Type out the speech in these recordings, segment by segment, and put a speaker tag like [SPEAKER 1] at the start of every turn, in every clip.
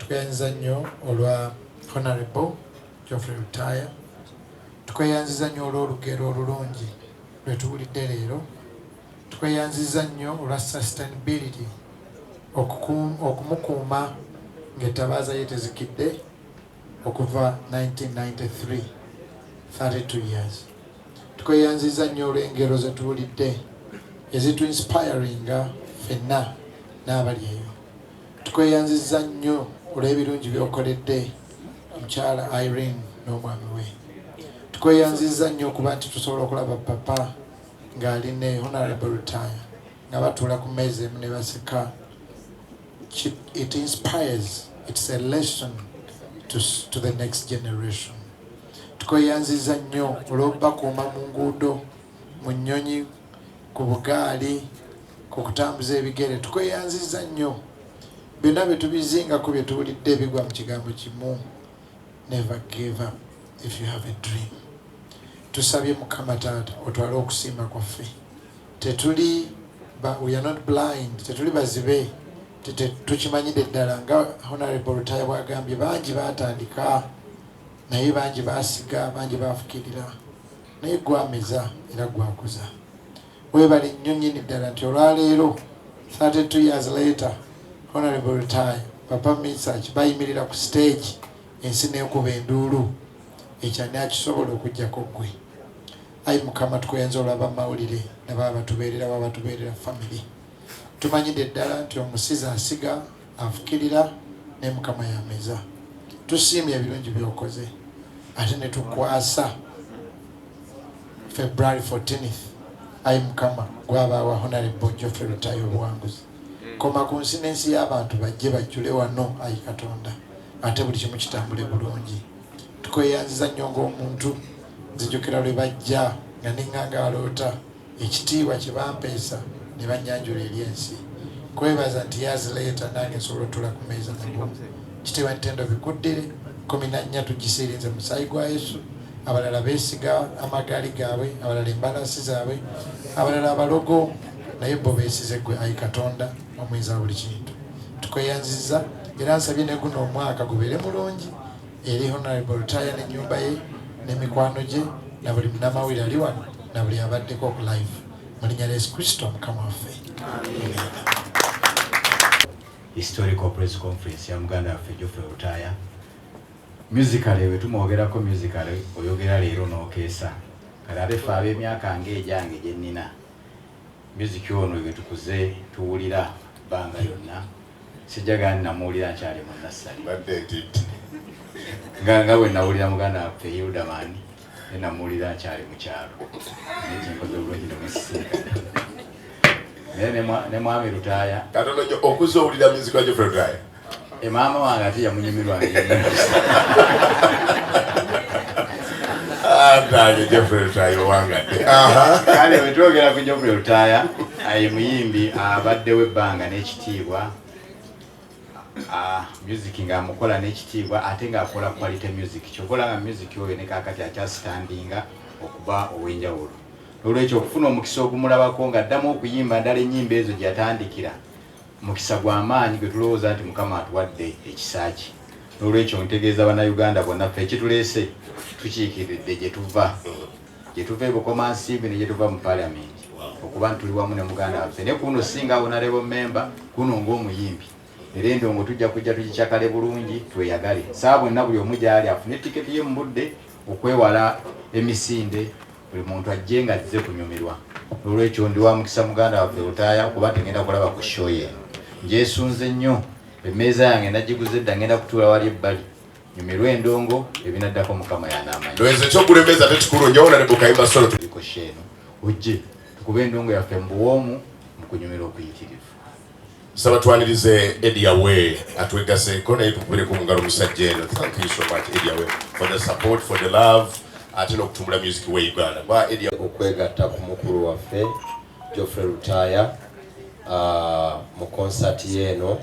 [SPEAKER 1] Tukweyanziza nnyo olwa Honorable Geoffrey Lutaaya. Tukweyanziza nnyo olw'olugero olulungi lwe tuwulidde leero. Tukweyanziza nnyo olwa sustainability, okumukuuma ng'ettabaaza ye tezikidde okuva 1993, 32 years. Tukweyanziza nnyo olw'engero ze tuwulidde ezituinspiringa ffenna n'abali eyo. Tukweyanziza nnyo olw'ebirungi by'okoledde omukyala Irene n'omwami we. Tukweyanziza nnyo okuba nti tusobola okulaba papa ng'ali ne Honorable Lutaaya nga batuula ku mmeeza emu ne baseka. It inspires, it's a lesson to the next generation. Tukweyanziza nnyo olw'okubakuuma mu nguudo, mu nnyonyi, ku bugaali, ku kutambuza ebigere. Tukweyanziza nnyo byonna bye tubizingako bye tuwulidde bigwa mu kigambo kimu: never give up if you have a dream. Tusabye Mukama Taata otwale okusiima kwaffe. Tetuli, we are not blind, tetuli bazibe. Tukimanyidde ddala nga Honorable Lutaaya bwagambye, bangi baatandika naye bangi baasiga, bangi baafukirira, naye gwameza era gwakuza. Weebale nnyo nnyini ddala nti olwaleero, 32 years later, Honorable Lutaaya, Papa Misach bayimirira ku stage, ensi n'ekuba enduulu. Ekyo ani akisobola okugjako ggwe, ayi Mukama? Tukweyanza olwaba mawulire nabo abatubeerera, wabatubeerera family. Tumanyidde ddala nti omusizi asiga, afukirira, ne Mukama yameza. Tusiimye ebirungi byokoze ate ne tukwasa February 14th. Ayi Mukama, gwabaawa Honorable Geoffrey Lutaaya obuwanguzi, koma ku nsi n'ensi y'abantu bajje bajjule wano, ayi Katonda, ate buli kimu kitambule bulungi. Tukweyanziza nnyo ng'omuntu. Nzijukira lwe bajja nga neŋŋanga aloota, ekitiibwa kye bampeesa ne bannyanjula eri ensi. Kwebaza nti years later nange nsobola otula ku meeza nabo. Kitiibwa ntendo bikuddire. 14 tugisiirinze musaayi gwa Yesu. Abalala beesiga amagaali gaabwe, abalala embalasi zaabwe, abalala abalogo, naye bo beesize ggwe, ayi Katonda omuyinza wa buli kintu. Tukweyanziza era nsabye ne guno omwaka gubeere mulungi eri Honorable Lutaaya n'ennyumba ye n'emikwano gye na buli munnamawulire ali wano na buli abaddeko ku live, mu linnya lya Yesu Kristo Mukama waffe. Amen.
[SPEAKER 2] Historical press conference ya muganda waffe Geoffrey Lutaaya. Musically, bwe tumwogerako musically, oyogera leero n'okeesa. Kale ate ffe ab'emyaka ng'egyange gye nnina, music ono gwe tukuze tuwulira bbanga lyonna. Sijjaga namuwulira nkyali mu nassali.
[SPEAKER 3] Badde ntidde.
[SPEAKER 2] Nga bwe nawulira muganda waffe Hilderman, ne namuwulira nkyali mu kyalo, naye kinkoze bulungi nemusisinkana. Naye ne mwami Lutaaya.
[SPEAKER 3] Katono nnyo, okuza owulira music wa Geoffrey Lutaaya?
[SPEAKER 2] E, maama wange ate yamunyumirwa.
[SPEAKER 3] Ntange Geoffrey Lutaaya owangadde.
[SPEAKER 2] Kale bwe twogera ku Geoffrey Lutaaya, aye muyimbi abaddewo ebbanga n'ekitiibwa. Music ng'amukola n'ekitiibwa ate ng'akola quality music. Kyokola nga music oyo ne kaakati akyasitandinga okuba ow'enjawulo. Olwekyo okufuna omukisa ogumulabako ng'addamu okuyimba ndala ennyimba ezo gye yatandikira, mukisa gw'amaanyi gwe tulowooza nti Mukama atuwadde ekisa kye. N'olwekyo ntegeeza Bannayuganda bonna, ffe ekituleese tukiikiridde gye tuva e Bukomansimbi ne gye tuva mu Paliamenti, okuba nti tuli wamu ne muganda waffe. Ne kuno singa honorable member, kuno ng'omuyimbi, era endongo tujja kujja tugikyakale bulungi, tweyagale saa bwenna buli omu gyali afune tiketi ye mu budde okwewala emisinde, buli muntu ajje nga azze kunyumirwa. Olwekyo ndi wa mukisa muganda waffe Lutaaya okuba nti ngenda kulaba ku show eno. Njesunze nnyo. Emmeeza yange nagiguze dda, ngenda kutuula wali ebbali nyumirwe endongo. Ebinaddako Mukama yanaamanya.
[SPEAKER 3] Ndowooza ekyokugula emmeeza tekikulu nnyo, Honorable Kayimba Solo.
[SPEAKER 2] Tuliko show eno, ojje tukube endongo yaffe mu buwoomu, mu kunyumirwa okuyitirivu.
[SPEAKER 3] Nsaba twanirize Eddie Awe atwegaseeko, naye tukubireko mu ngalo omusajja eno. Thank you so much, Eddie Awe, for the support, for the love, ate n'okutumbula music we Uganda. Ba Eddie.
[SPEAKER 4] Okwegatta ku mukulu waffe Geoffrey Lutaaya mu konsati yeeno,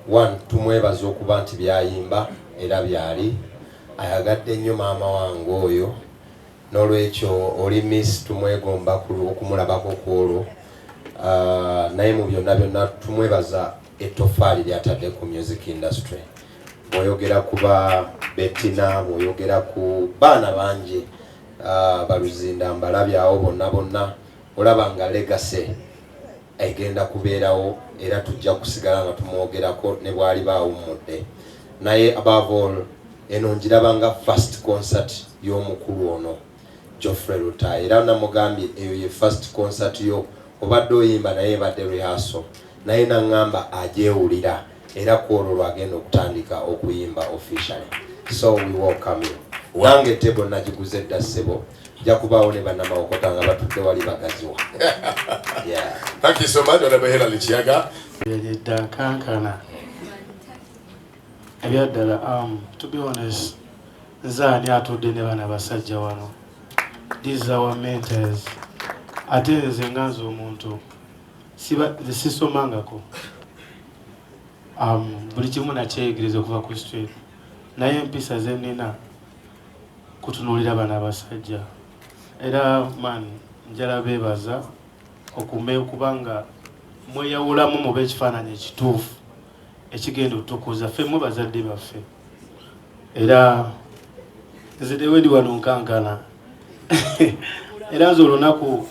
[SPEAKER 4] one, tumwebaza okuba nti byayimba era byali ayagadde nnyo maama wange oyo. N'olwekyo oli miss tumwegomba okumulabako ku olwo. Naye mu byonna byonna tumwebaza ettofaali lyatadde ku music industry. Bw'oyogera ku ba Bettina, bw'oyogera ku baana bangi, baluzinda mbalabyawo bonna bonna, olaba nga legacy egenda kubeerawo era tujja kusigala nga tumwogerako ne bw'aliba awummudde. Naye above all, eno ngiraba nga first concert y'omukulu ono Geoffrey Lutaaya, era namugambye eyo ye first concert yo, obadde oyimba naye ebadde rehearsal, naye naŋŋamba agyewulira era ku olwo lwagenda okutandika okuyimba officially. So we welcome you. Nange table nagiguze dda ssebo, nja kubaawo ne bannamawokota nga batudde wali bagaziwa. Yeah.
[SPEAKER 3] Thank you so much, Honorable Hillary Kiyaga.
[SPEAKER 5] Yedda nkankana ebyaddala. To be honest, nze ani atudde ne bana basajja wano, these are our mentors. Ate nze nga nze omuntu nze sisomangako, buli kimu nakyeyigiriza okuva ku street, naye empisa ze nnina kutunuulira bano abasajja. Era man, njala beebaza okume kubanga mweyawulamu mube ekifaananyi ekituufu ekigenda otukuza ffe mwe bazadde baffe. Era nze newendi wano nkankana, era nze olunaku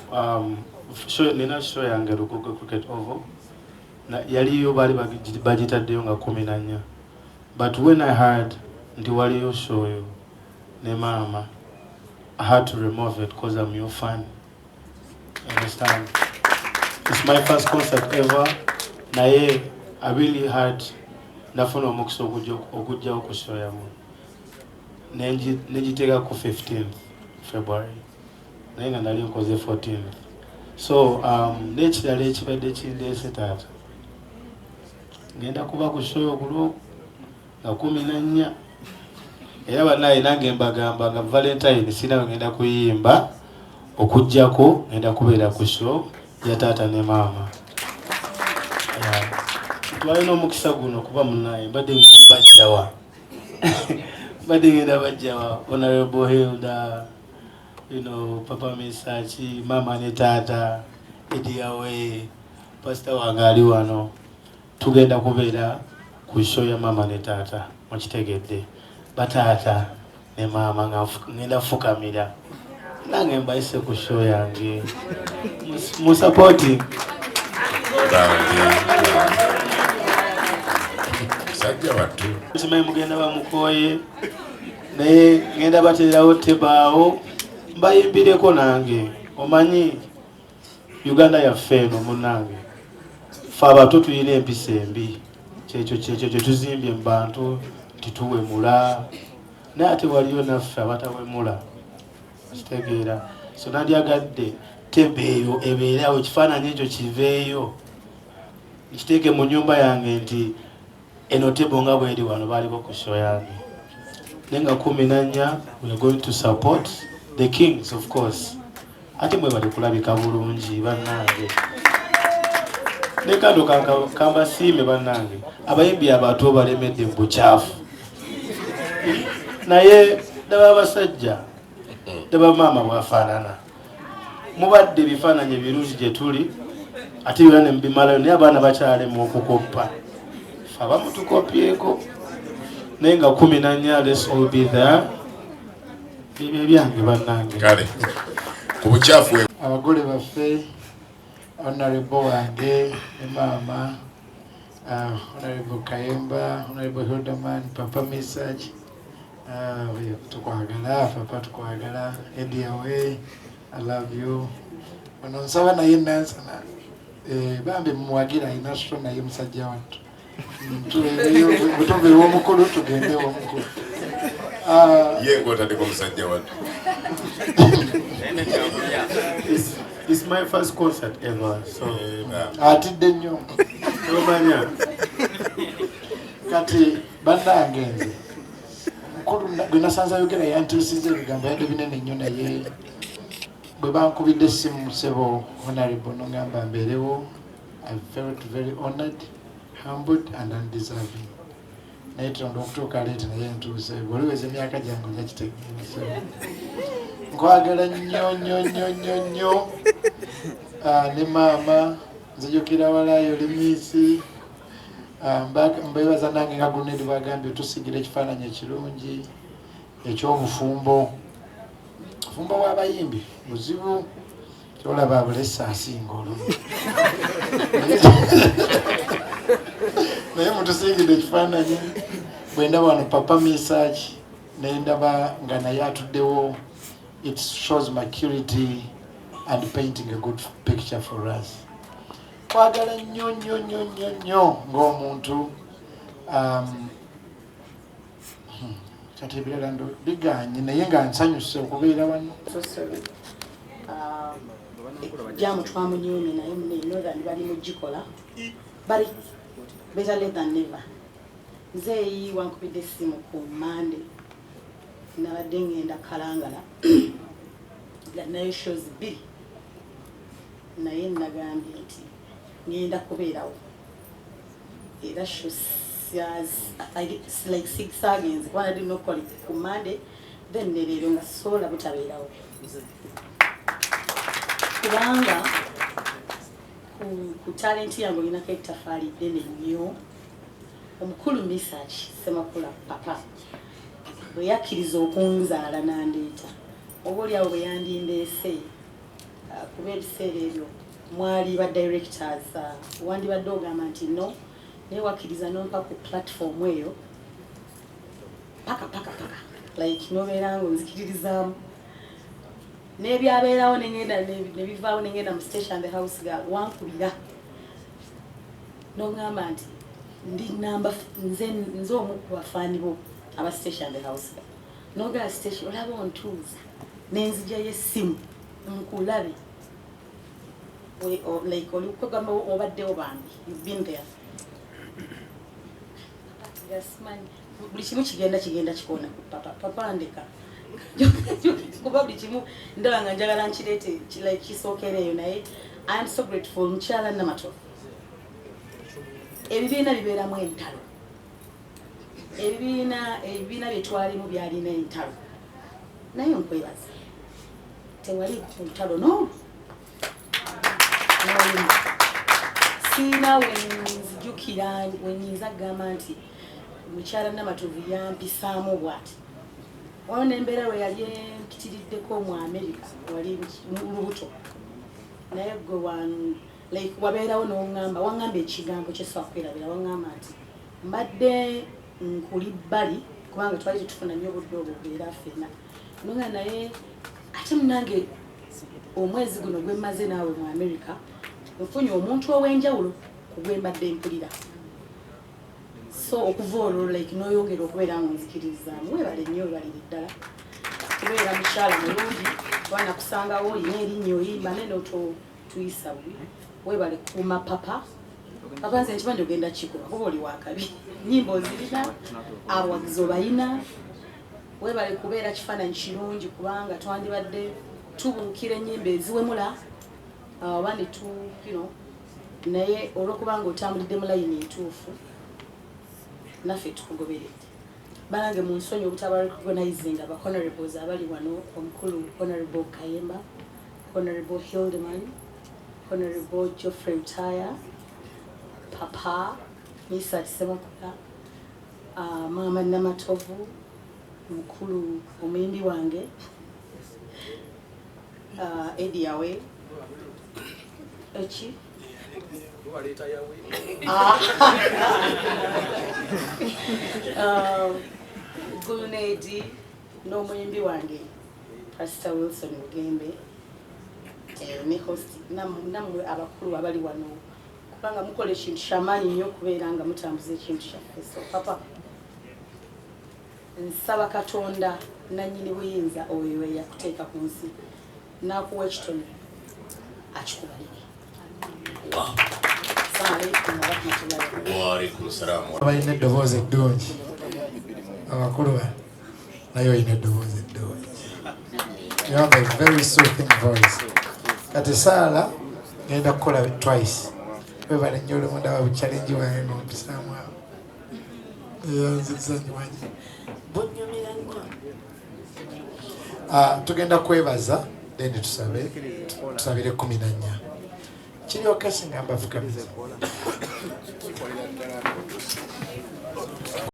[SPEAKER 5] nina show yange Lugogo Cricket Oval, yaliyo baali bagitaddeyo nga 14, but when I heard nti waliyo show yo ne maama, I had to remove it because I'm your fan. You understand? It's my first concert ever, naye I really had nafuna omukisa okujjawo ku show yammwe, negiteeka ku 15th February, naye nga nali nkoze 14th. So n'ekirala ekibadde kindeese, taata, ngenda kuba ku show ogulwo nga 14. Era bannaye nange mbagamba nga Valentine sina ngenda kuyimba, okugjako ngenda kubeera ku show ya taata ne maama. Yeah. Twalina omukisa guno kuba munaye mbadde bajjawa, mbadde ngenda bajjawa Honorable Hilda, Papa Misachi, mama ne taata, Eddy Yawe, pastor wange ali wano. Tugenda kubeera ku show ya mama ne taata, mukitegedde, bataata ne maama, nga ngenda fukamira nange mbayise ku show yange mu supporting.
[SPEAKER 3] Bambi. Musajja wattu.
[SPEAKER 5] Simanyi mugenda bamukoye, naye ngenda bateerawo tebaawo mbayimbireko nange. Omanyi Uganda yaffe eno munnange, fe abato tulina empisa embi, kyekyo kyekyo kyetuzimbye mu bantu nti tuwemula, naye ate waliyo naffe abatawemula, kitegeera? So nandyagadde table eyo ebeereawo, ekifaananyi ekyo kiveeyo, nkiteeke mu nyumba yange nti eno table nga bweri wano baliko ku show yange. Naye nga 14, we are going to support the kings, of course. Ate mwebale kulabika bulungi bannange, ne kano kambasiime bannange, abayimbi abato balemedde mu bukyafu, naye ddaba abasajja, ddaba maama bwafaanana, mubadde ebifaananyi ebirungi gye tuli, ate byonna ne mubimalayo, naye abaana bakyalemu okukoppa, fe abamu tukopyeko. Naye nga 14, let's all be there. Ebyo ebyange bannange.
[SPEAKER 3] Kale. Ku bukyafu
[SPEAKER 1] Abagole baffe, Honorable wange ne maama, Honorable Kayemba, Honorable Hilderman, Papa Misach, tukwagala papa, tukwagala. Eddy Yawe, I love you. Ono nsaba naye Nansana, bambi mumuwagira, alina show naye musajja wattu. Tubeereyo, bwe tuva ew'omukulu tugende ew'omukulu.
[SPEAKER 3] Ye ng'otaddeko musajja wattu.
[SPEAKER 5] It's my first concert ever, so
[SPEAKER 1] Atidde nnyo.
[SPEAKER 5] Tomanya.
[SPEAKER 1] Kati bannange, nze mukulu gwe nasanze ayogera yantuusiza ebigambo yadde binene nnyo, naye bwe bankubidde essimu, ssebo Honorable, nongamba mbeerewo, I felt very honored, humbled and undeserving. Naye tonda okutuuka late, naye ntuuse. Bwoliweza emyaka gyange ojja kitegeera. So nkwagala nnyo nnyo nnyo nnyo nnyo. Ah, ne maama nzijukira walayo limiisi. Mbebaza nange nga Grenade bwagambye otusigira ekifaananyi ekirungi eky'obufumbo. Obufumbo bw'abayimbi buzibu, kyolaba abulesa asinga olumu, naye mutusiigidde ekifaananyi. Bwe ndaba wano Papa Misach, nendaba nga naye atuddewo, it shows maturity and painting a good picture for us. Kwagala nnyo nnyo nnyo nnyo nnyo ng'omuntu. Kati ebirala ndo biganye, naye nga nsanyuse okubeera wano.
[SPEAKER 6] So sorry. Jamu twamunyumye naye mune Northern bali mugikola, but better late than never. Nzeeyi wankubidde essimu ku Mande, nabadde ngenda Kalangala nga nayo shows bbiri, naye nagambye nti ngenda kubeerawo era show like six agenzi kuba nali nokukola ku Mande, then ne leero nga sobola butabeerawo kubanga ku talent yange olinako ettafaali ddene nnyo. Omukulu Misach Semakula, papa bwe yakkiriza okunzaala nandeeta, oba oliawo bwe yandindeese, kuba ebiseera ebyo mwali ba directors, wandibadde ogamba nti no, naye wakkiriza nompa ku platform eyo paka paka paka, like nobeera nga onzikiririzaamu n'ebyabeerawo, nengenda nebivaawo, nengenda mu Station the house girl. Wankubira noŋŋamba nti ndi namba nze omu ku bafaani bo aba Station the house girl. Nogala Station olaba ontuuza nenzigyayo essimu nkulabe. Like oli kugamba obaddewo bambi, you've been there. Simanyi, buli kimu kigenda kigenda kikoona ku papa. Papa ndeka, kuba buli kimu ndaba nga njagala nkireete like kisookereeyo, naye I am so grateful. Mukyala Namatovu, ebibiina bibeeramu entalo. Ebibiina bye twalimu byalina entalo, naye nkwebaza tewali lutalo n'olu n'olumu. Siina wenzijukira wenyinza kugamba nti mukyala Namatovu yampisaamu bwati. Waliwo nembeera we yali empitiriddeko mu America, wali mu lubuto, naye gwe like wabeerawo n'oŋŋamba, waŋŋamba ekigambo kyesobola kwerabira. Waŋŋamba nti mbadde nkuli bbali kubanga twali tetufuna nnyo obudde obwo kubeera ffenna, nonga naye ate munange omwezi guno gwe mmaze naawe mu America nfunye omuntu ow'enjawulo ku gwe mbadde mpulira. So okuva olwo like n'oyongera okubeera nga onzikirizaamu. Weebale nnyo, weebalire ddala kubeera mukyala mulungi, kuba nakusangawo olina erinnya, oyimba naye notuyisa bubi. Weebale kukuuma papa. Papa nze nkimanyi ogenda kikuba kuba oli wakabi, nyimba ozirina, abawagizi obayina. Weebale kubeera kifaananyi kirungi, kubanga twandibadde tubuukira ennyimba eziwemula, oba ne tu naye olwokubanga otambulidde mu layini entuufu, naffe tukugoberedde. Banange mu nsonyi obutaba recognizing aba honorables abali wano, omukulu Honorable Kayemba, Honorable Hildeman, Honorable Geoffrey Lutaaya, Papa Misach Semakula, Maama Namatovu, mukulu omuyimbi wange Eddie Yawe eki. Ah. Gulnedi n'omuyimbi wange Pastor Wilson Bugembe, ne host nammwe abakulu abali wano, kubanga mukola ekintu kyamaanyi nnyo okubeera nga mutambuza ekintu kyaffe. So papa, nsaba Katonda nannyini buyinza oyo eyakuteeka ku nsi n'akuwa ekitono akikubalire. Assalamu alaikum warahmatullahi.
[SPEAKER 3] Waalaikum salaam.
[SPEAKER 1] Balina eddoboozi eddungi abakulu bano, naye olina eddoboozi eddungi. You have a very soothing voice. Kati saala ngenda kukola twice. Webale nnyo, olumu ndaba bu challenge wange ng'ompisaamu awo. Eyanzizanywanyi.
[SPEAKER 6] Bunyumira nnyo.
[SPEAKER 1] Ah, tugenda kwebaza then tusabe, tusabire 14. Kiryoke singa mbafukamiza.